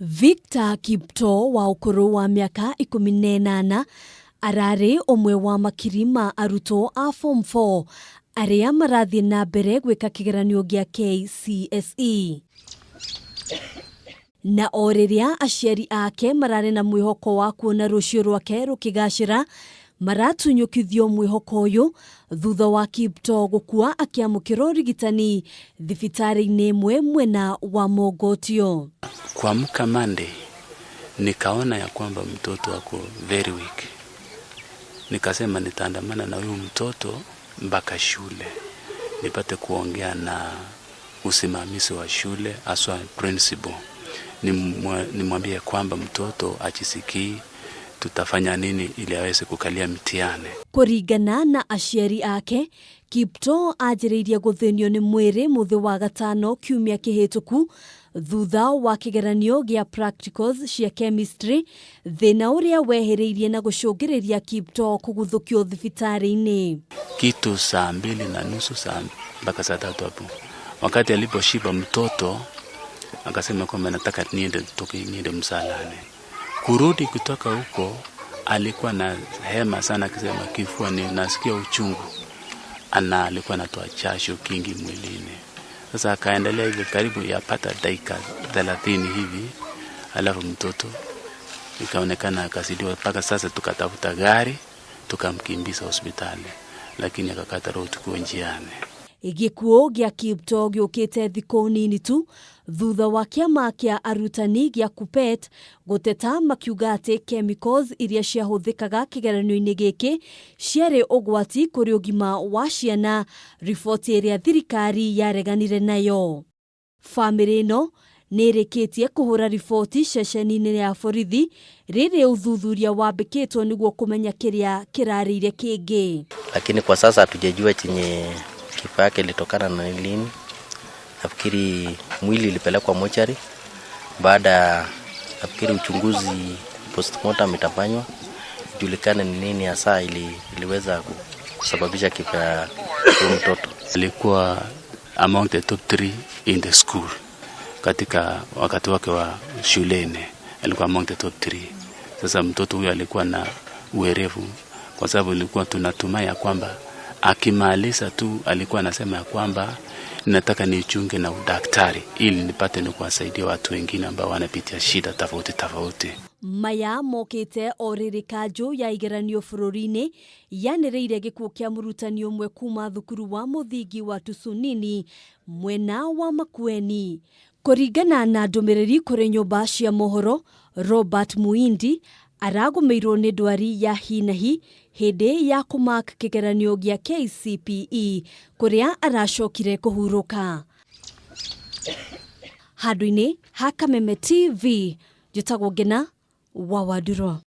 Victor Kiptoo wa ũkũrũ wa mĩaka 18 ararĩ ũmwe wa makiri ma arutwo a form 4 arĩa marathiĩ na mbere gwĩka kĩgeranio gĩa KCSE. Na o rĩrĩa aciari ake mararĩ na mwĩhoko wa kuona rũciũ rwake rũkĩgacĩra, maratunyũkithio mwĩhoko ũyũ thutha wa Kiptoo gũkua akĩamũkĩra ũrigitani thibitarĩ-inĩ ĩmwe mwena wa Mogotio. Kuamka Monday nikaona ya kwamba mtoto ako very weak. Nikasema nitaandamana na huyu mtoto mpaka shule nipate kuongea na usimamizi wa shule, haswa principal, nimwambie kwamba mtoto ajisikii, tutafanya nini ili aweze kukalia mtihani. Kũringana na aciari ake, Kiptoo anjĩrĩirie gũthĩnio nĩ mwĩrĩ mũthĩ wa gatano kiumia kĩhĩtũku thutha wa kĩgeranio gĩa practicals cia chemistry, thĩna ũrĩa wehĩrĩirie na gũcũngĩrĩria Kiptoo kũguthũkio thibitarĩ-inĩ. Kitu saa 2:30, saa mpaka saa 3 hapo, wakati aliposhiba mtoto akasema kwamba nataka niende toke niende msalani. Kurudi kutoka huko alikuwa na hema sana, akisema kifua ni nasikia uchungu, ana alikuwa anatoa jasho kingi mwilini. Sasa akaendelea hivyo karibu yapata dakika 30 hivi, alafu mtoto ikaonekana akazidiwa, mpaka sasa tukatafuta gari tukamkimbiza hospitali, lakini akakata roho tukiwa njiani. Gĩkuũ gĩa Kiptoo gĩũkĩte thikũ nini tu thutha wa kĩama kĩa arutani gĩa KUPPET gũteta makiuga atĩ chemicals iria ciahũthĩkaga kĩgeranio-inĩ gĩkĩ ciarĩ ũgwati kũrĩ ũgima wa ciana, riboti ĩrĩa thirikari yareganire nayo. Bamĩrĩ ĩno nĩ ĩrĩkĩtie kũhũra riboti ceceni-inĩ ya borithi rĩrĩ ũthuthuria wambĩkĩtwo nĩguo kũmenya kĩrĩa kĩrarĩire kĩngĩ. Lakini kwa sasa hatujajua chenye kifo yake ilitokana na lini. Nafikiri mwili ilipelekwa mochari, baada ya nafikiri uchunguzi postmortem itafanywa ijulikane ni nini hasa iliweza kusababisha kifo ya huyu mtoto. Alikuwa among the top 3 in the school katika wakati wake wa shuleni, alikuwa among the top 3. Sasa mtoto huyu alikuwa na uwerevu, kwa sababu ilikuwa tunatumai ya kwamba akimaliza tu, alikuwa anasema ya kwamba nataka nichunge na udaktari ili nipate ni kuwasaidia watu wengine ambao wanapitia shida tofauti tofauti. Maya mokĩte o rĩrĩ kanjũ ya igeranio bũrũri-inĩ yanĩrĩire gĩkuũ kĩa mũrutani ũmwe kuma thukuru wa mũthingi wa Tusunini mwena wa Makueni. Kũringana na ndũmĩrĩri kũrĩ nyũmba cia mohoro, Robert Muindi aragũmĩirwo nĩ ndwari ya hi na hi hĩndĩ ya kũmark kĩgeranio gĩa KCPE kũrĩa aracokire kũhurũka. Handũ-inĩ ha Kameme TV, njĩtagwo Ngena wa Wanduro.